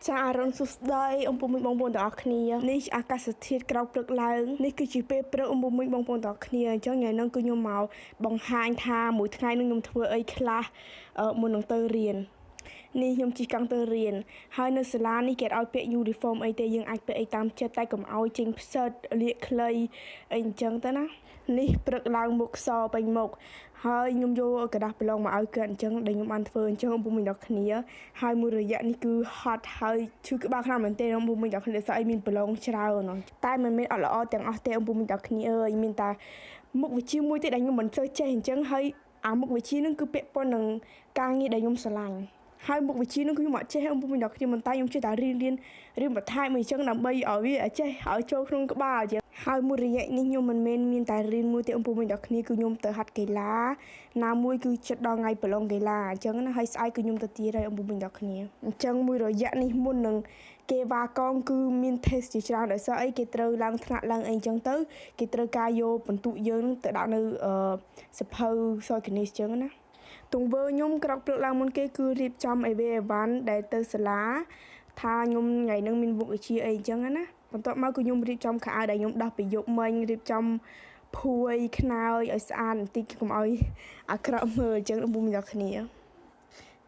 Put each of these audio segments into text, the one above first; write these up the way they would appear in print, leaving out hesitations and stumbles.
ចាអរុណសួស្តីអំពុំមួយបងប្អូនទាំងអស់គ្នានេះអាកាសធាតុក្រោកព្រឹកឡើងនេះគឺជាពេលព្រឹកអំពុំមួយបងប្អូនទាំងអស់គ្នាអញ្ចឹងថ្ងៃនេះគឺខ្ញុំមកបង្ហាញថាមួយថ្ងៃនឹងខ្ញុំធ្វើអីខ្លះមុននឹងទៅរៀននេះខ្ញុំជិះកង់ទៅរៀនហើយនៅសាលានេះគេអត់ឲ្យពាក់ uniform អីទេយើងអាចពាក់អីតាមចិត្តតែកុំឲ្យចេញផ្សិតលាកខ្លីអីអញ្ចឹងទៅណានេះព្រឹកឡើងមុខសពេញមុខហើយខ្ញុំយកក្រដាសប្រឡងមកឲ្យគាត់អញ្ចឹងដែលខ្ញុំបានធ្វើអញ្ចឹងអំពុំមួយដល់គ្នាហើយមួយរយៈនេះគឺហត់ហើយឈឺក្បាលខ្លាំងមែនទែនអំពុំមួយដល់គ្នាស្អីមានប្រឡងច្រើនតែមិនមែនអត់ល្អទាំងអស់ទេអំពុំមួយដល់គ្នាអើយមានតែមុខវិជ្ជាមួយទេដែលខ្ញុំមិនសូវចេះអញ្ចឹងហើយអាមុខវិជ្ជានឹងគឺពាក់ព័ន្ធនឹងការងារដែលខ្ញុំស្រឡាញ់ហើយមុខវិជ្ជានឹងគឺខ្ញុំអត់ចេះអំពុំមួយដល់គ្នាមិនតែខ្ញុំចេះតែរៀនរៀនរៀនបន្ថែមអញ្ចឹងដើម្បីឲ្យវាចេះឲ្យចូលក្នុងក្បាលអញ្ចឹងហើយមួយរយៈនេះខ្ញុំមិនមែនមានតែរៀនមួយទេអំពុំមួយដល់គ្នាគឺខ្ញុំទៅហាត់កីឡាណាមួយគឺចិត្តដល់ថ្ងៃប្រឡងកីឡាអញ្ចឹងណាហើយស្អែកគឺខ្ញុំទៅទៀតហើយអំពុំមួយដល់គ្នាអញ្ចឹងមួយរយៈនេះមុននឹងគេវ៉ាកងគឺមាន test ជាច្រើនដោយសារអីគេត្រូវឡើងថ្នាក់ឡើងអីអញ្ចឹងទៅគេត្រូវការយកបន្ទុកយើងនឹងទៅដាក់នៅអឺសភៅសយគនីសអញ្ចឹងណាទង្វើខ្ញុំក្រោកព្រឹកឡើងមុនគេគឺរៀបចំអីវ៉េអីវ៉ាន់ដែលទៅសាលាថាខ្ញុំថ្ងៃហ្នឹងមានមុខវិជ្ជាអីអញ្ចឹងណាបន្ទាប់មកគឺខ្ញុំរៀបចំខោអាវដែលខ្ញុំដោះពីយប់មិញរៀបចំភួយខ្នើយឲ្យស្អាតបន្តិចកុំឲ្យអាក្រក់មើលអញ្ចឹងបងប្អូនទាំងគ្នា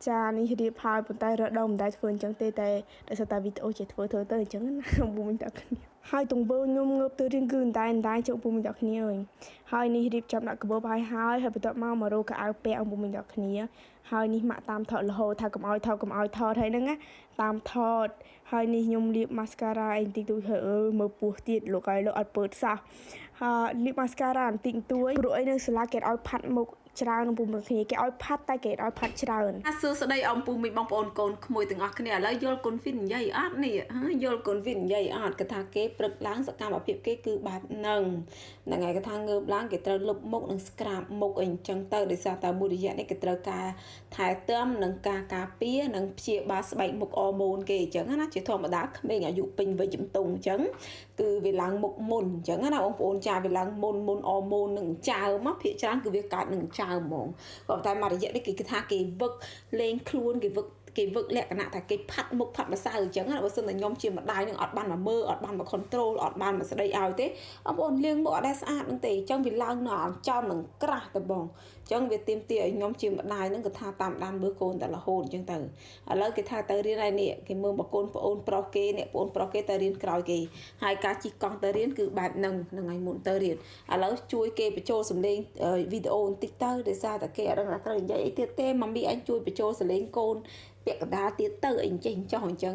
ចានេះរៀបហើយប៉ុន្តែរដងមិនដែលធ្វើអញ្ចឹងទេតែដោយសារតែវីដេអូជាធ្វើធ្វើទៅអញ្ចឹងណាបងប្អូនទាំងគ្នាហើយទង្វើខ្ញុំងើបទៅរៀនគឺតែតែជបងប្អូនទាំងគ្នាអើយហើយនេះរៀបចំដាក់កាបូបហើយហើយហើយបន្ទាប់មកម្ករកខោអាវពាក់បងប្អូនទាំងគ្នាហើយនេះម៉ាក់តាមថតរហូតថាកុំឲ្យថតកុំឲ្យថតហើយហ្នឹងណាតាមថតហើយនេះខ្ញុំលាប mascara អីបន្តិចតួចហើយអើមើលពោះទៀតលោកឲ្យលោកអត់ពើតសោះហើយលាប mascara បន្តិចបន្តួចព្រោះអីនៅសាលាគេឲ្យផាត់មុខច្រើននឹងពុំគ្នាគេឲ្យផាត់តែគេឲ្យផាត់ច្រើន សួស្តីអំពូមីបងប្អូនកូនក្មួយទាំងអស់គ្នាឥឡូវយល់គុណហ្វីននិយាយអត់នេះហ៎យល់គុណហ្វីននិយាយអត់គេថាគេព្រឹកឡើងសកម្មភាពគេគឺបែបហ្នឹងហ្នឹងហើយគេថាងើបឡើងគេត្រូវលុបមុខនិង scrub មុខអីអញ្ចឹងទៅដោយសារតែមួយរយៈនេះគេត្រូវការថែទាំនិងការការពារនិងព្យាបាលស្បែកមុខអរម៉ូនគេអញ្ចឹងណាជាធម្មតាក្មេងអាយុពេញវ័យជំទង់អញ្ចឹងគឺវាឡើងមុខមុនអញ្ចឹងណាបងប្អូនចាវាឡើងមុនមុនអរម៉ូននឹងចើមភាគច្រើនគឺវាកើតនឹងចើមហ្មងក៏តែមួយរយៈនេះគេថាគេវឹកលេងខ្លួនគេវឹកគេវឹកលក្ខណៈថាគេផាត់មុខផាត់ម្សៅអញ្ចឹងណាបើសិនតែខ្ញុំជាម្ដាយនឹងអត់បានមកមើលអត់បានមក control អត់បានមកស្ដីឲ្យទេបងប្អូនលាងមុខអត់ដែលស្អាតនឹងទេអញ្ចឹងវាឡើងនៅអចំនឹងក្រាស់តែបងអញ្ចឹងវាទៀមទាឲ្យខ្ញុំជាម្ដាយនឹងក៏ថាតាមដានមើលកូនតែរហូតអញ្ចឹងទៅឥឡូវគេថាទៅរៀនហើយនេះគេមើលមកកូនប្អូនប្រុសគេនេះប្អូនប្រុសគេទៅរៀនក្រោយគេហើយការជិះកង់ទៅរៀនគឺបែបហ្នឹងហ្នឹងហើយមុនទៅរៀនឥឡូវជួយគេបញ្ចូលសំឡេងវីដេអូបន្តិចទៅដោយសារតែគេអត់ដឹងថាត្រូវនិយាយអីទៀតទេម៉ាមីអញជួយបញ្ចូលសំឡេងកូនពាក់កណ្ដាលទៀតទៅអីចេះចោះអញ្ចឹង។